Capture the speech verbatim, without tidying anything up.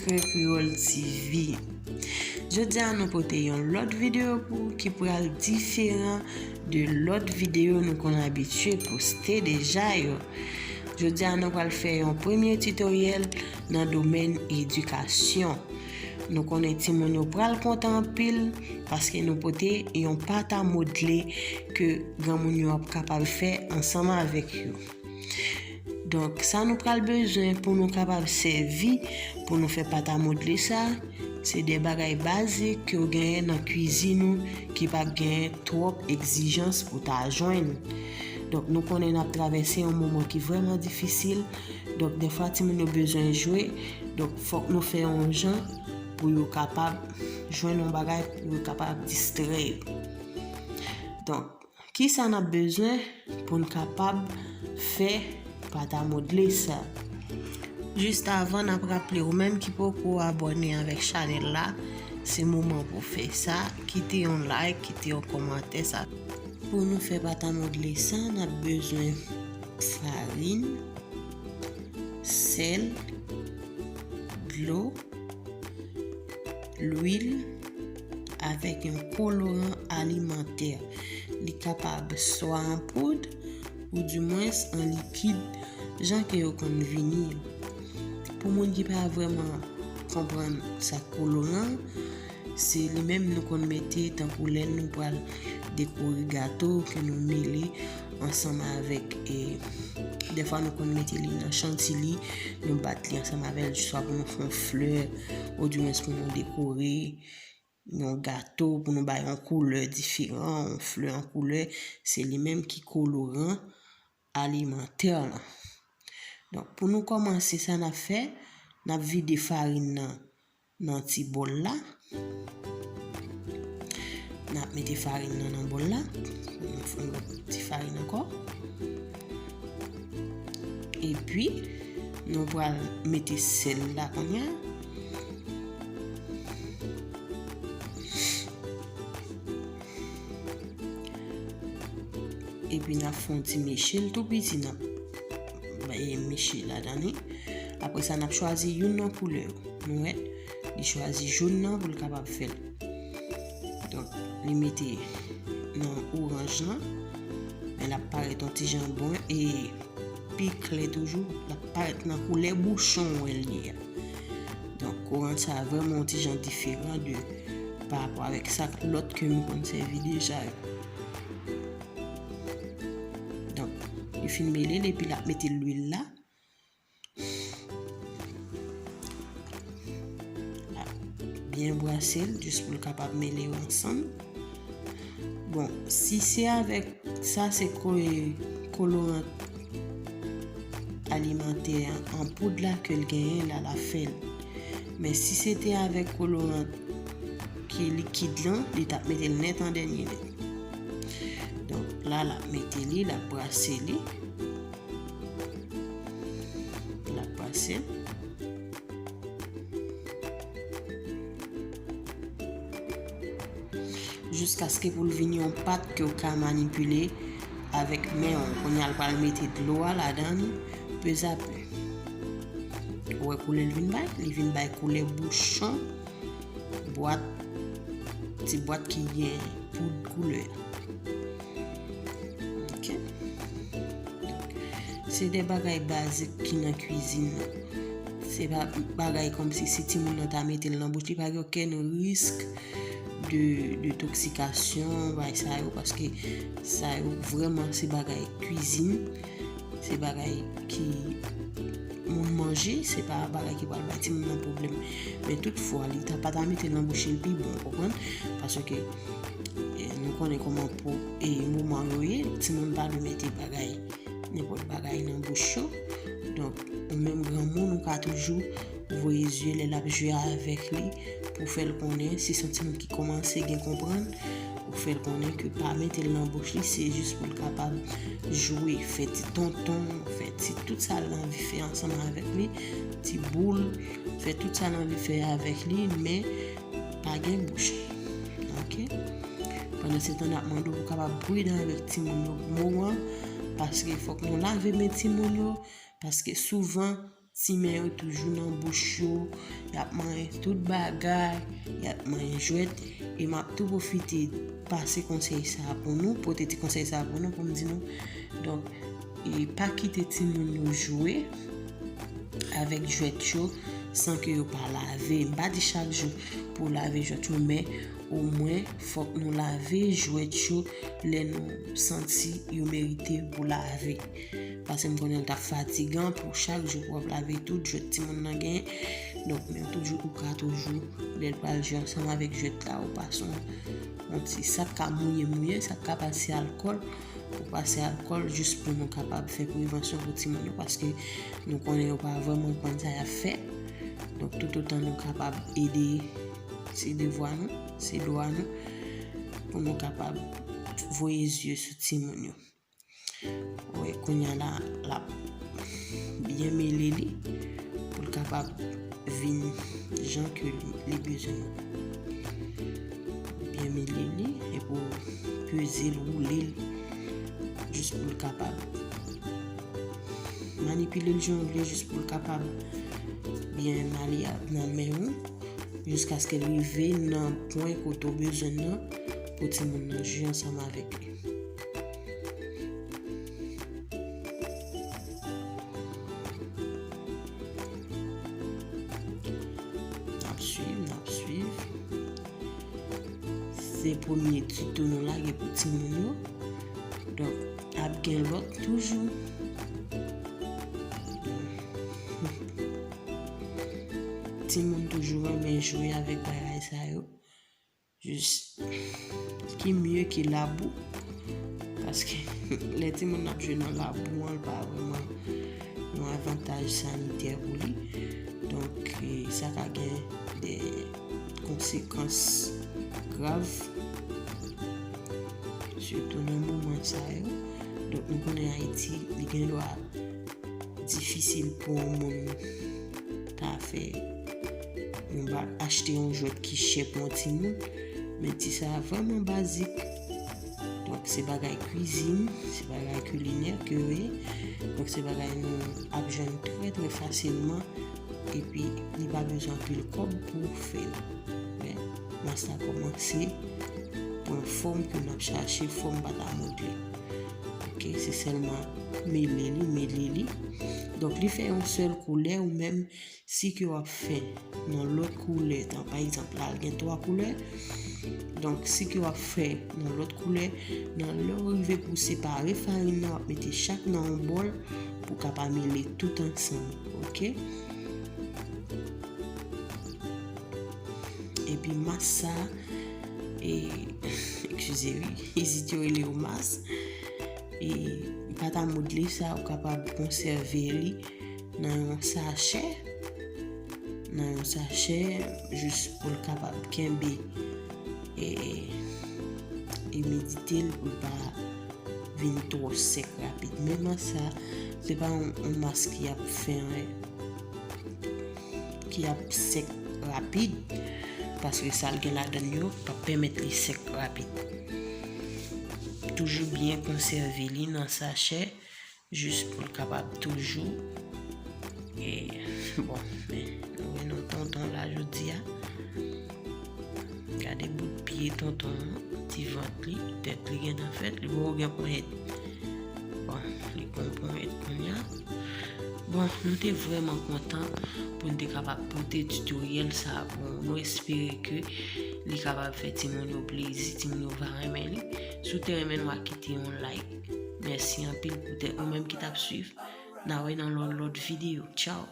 Kreyòl T V. Jodi a nou pote yon lòt videyo pou ou ki pral diferan de lòt videyo nou konn abitye poste deja yo. Jodi a nou pral fè yon premye titoryèl nan domèn edikasyon. Nou konnen timoun yo pral kontan anpil paske nou pote yon pata modle ke granmoun yo ap kapab fè ansanm avèk yo. Donk, sa nou pral bezwen pou nou kapab sèvi pou nou fè pata modle sa, se de bagay bazik ke w genyen nan kwizin ou ki p ap genyen twòp egzijans pou ta jwenn. Donk, nou konnen n ap travèse yon moman ki vrèman difisil. Donk, defwa, timoun yo bezwen jwe. Donk, fòk nou fè yon jan pou yo kapab jwenn yon bagay, pou yo kapab distrè yo. Donk, kisa n ap bezwen pou n kapab fè pata modle sa? Jis avan, n ap raple ou menm ki poko abòne avèk chanèl la, se moman pou fè sa. Kite yon like, kite yon kòmantè. Sa pou nou fè pata modle sa, n ap bezwen farin, sèl, dlo, lwil avèk yon koloran alimantè. Li kapab swa an poud oudimwens an likid, jan ke yo konn vini yo. Pou moun ki pa vrèman konprann sa k koloran, se li menm nou konn mete tankou lè nou pral dekore gato ke nou mele ansanm avèk, e, defwa nou konn mete li nan chantilyi, nou bat li ansanm avè l swa pou nou fè yon flè, oudimwens pou nou dekore yon gato, pou nou bay yon koulè diferan, yon flè an koulè, se li menm ki koloran alimantè lan. Donk, pou nou kòmanse, sa n ap fè, n ap vide farin nan nan ti bòl la. N ap mete farin nan nan bòl la. Nou fè yon lòt ti farin ankò. Epi, nou pral mete sèl la kounye a. Epi n ap fè yon ti meche l tou piti, n ap, e, meche ladan li. Apre sa, n ap chwazi youn nan koulè yo. Nou wè, li chwazi jòn nan pou l kapab fè l. Donk, li mete nan oranj lan, men l ap parèt yon ti jan bon e pi klè toujou, l ap parèt nan koulè bouchon w wè l ye a. Donk, koloran sa a vrèman yon ti jan diferan de, pa rapò avèk sa lòt ke m konn sèvi deja yo. Donk, li fin mele l epi l ap mete lwil la. L ap byen brase l, jis pou l kapab mele yo ansanm. Bon, si se avèk sa, se ko-, koloran alimantè an poud la ke l genyen la, l ap fè l. Men si se te avèk koloran ki likid lan, li t ap mete l nèt an dènye nèt. Donk, la, l ap mete li, l ap brase li. L ap brase l. Jiskaske pou l vin yon pat ke w ka manipile avèk men w. Kounye a, l pral mete dlo a ladan li, pezapè. Ou wè koulè l vin bay? Li vin bay koulè bouchon bwat, ti bwat ki gen poud koulè. Ok. Donk, se de bagay bazik ki nan kwizin nan. Se pa bagay kòmsi si timoun nan ta mete l nan bouch, li pa gen okenn risk de, de toksikasyon, bagay sa yo, paske sa yo vrèman se bagay kwizin, se bagay ki moun manje, se pa bagay ki pral bay timoun nan pwoblèm. Men toutfwa, li ta pa ta mete l nan bouch li pi bon, ou konprann? Paske, e, nou konnen kòman pou, e, moman yo ye, timoun pa dwe mete bagay, nenpòt bagay nan bouch yo. Donk, ou menm granmoun, ou ka toujou voye zye lè l ap jwe avèk li pou fè l konnen, si se yon timoun ki kòmanse gen konprann, ou fè l konnen ke pa mete l nan bouch li, se jis pou l kapab jwe, fè ti tonton, fè ti tout sa l anvi fè ansanm avèk li, ti boul, fè tout sa l anvi fè avèk li, men pa gen bouch. Ok? Pandansetan, n ap mande w pou w kapab pridan avèk timoun yo pou moman, paske fòk nou lave men timoun yo, paske souvan, Ti men yo toujou nan bouch yo, y ap manyen tout bagay, y ap manyen jwèt. E m ap tou pwofite pase konsèy sa a pou nou, pote ti konsèy sa a pou nou, pou m di nou. Donk, e pa kite timoun yo jwe avèk jwèt yo san ke yo pa lave. M pa di chak jou pou w lave jwèt yo, men omwen fòk nou lave jwèt yo lè nou santi yo merite pou lave. Paske m konnen l t ap fatigan pou chak jou pou w ap lave tout jwèt timoun nan genyen. Donk, men tout jou ou ka toujou, lè l pral jwe ansanm avèk jwèt la, ou pase yon, yon ti, sa k ka mouye mouye, sa k ka pase alkòl, ou pase alkòl jis pou nou kapab fè prevansyon pou timoun yo, paske nou konnen yo pa vrèman konn sa y ap fè. Donk, toutotan nou kapab ede, se devwa nou, se dwa nou, pou nou kapab voye zye sou timoun yo. Wi, kounye a la, l ap byen mele li pou l kapab vin jan ke li, li bezwen. Byen mele li, epi w peze l, woule l, jis pou l kapab manipile l jan w vle, jis pou l kapab byen malyab nan men ou, jiskaske l rive nan pwen kote w bezwen nan, pou timoun nan jwe ansanm avèk li. N ap swiv, n ap swiv. Se premye tito nou lage pou timoun yo. Donk, ap gen lòt toujou. Timoun toujou renmen jwe avèk bagay sa yo. Jis, ki mye ke labou? Paske lè timoun ap jwe nan labou an, li pa vrèman yon avantaj sanitè pou li. Donk, e, sa ka gen de konsekans grav, sitou nan moman sa yo. Donk, nou konnen Ayiti, li gen dwa difisil pou yon moun ta fè yon ba-, achte yon jwèt ki chè pou yon timoun, men ti sa a vrèman bazik. Donk, se bagay kwizin, se bagay kilinè ke yo ye. Donk, se bagay nou ap jwenn trè, trè fasilman, epi li pa bezwen anpil kòb pou fè l. Men, mas la kòmanse pran fòm ke n ap chache, fòm pa ta modle. Oke, se sèlman mele li, mele li. Donk, li fè yon sèl koulè, ou menm, si ke w ap fè nan lòt koulè, tan, pa egzanp, la, l gen twa koulè. Donk, si ke w ap fè nan lòt koulè, nan lè w rive pou w separe farin nan, w ap mete chak nan yon bòl pou w ka pa mele tout ansanm, oke? Epi mas sa, e, eskize wi, isit yo rele yo mas. E pa ta modle sa, ou kapab konsève li nan yon sachè, nan yon sachè, jis pou l kapab kenbe, e, imidite l, pou l pa vin twò sèk rapid. Men mas sa, se pa yon, yon mas ki ap fè, ki ap sèk rapid, paske sa l gen ladan l yo p ap pèmèt li sèk rapid. Toujou byen konsève li nan sachè, jis pou l kapab toujou. E, bon, men, nou wè nou tonton la jodi a. Gade bout pye tonton an, ti vant li, tèt li gentan fèt, li poko gen ponyèt. Bon, li konn ponyèt kounye a. Bon, nou te vrèman kontan pou n te kapab pote tutoriel sa a pou nou. Nou espere ke li kapab fè timoun yo plezi, timoun yo va renmen li. Si w te renmen, nou a kite yon like. Mèsi anpil poutèt ou menm ki t ap swiv. N a wè nan lòt, lòt videyo. Tchaw!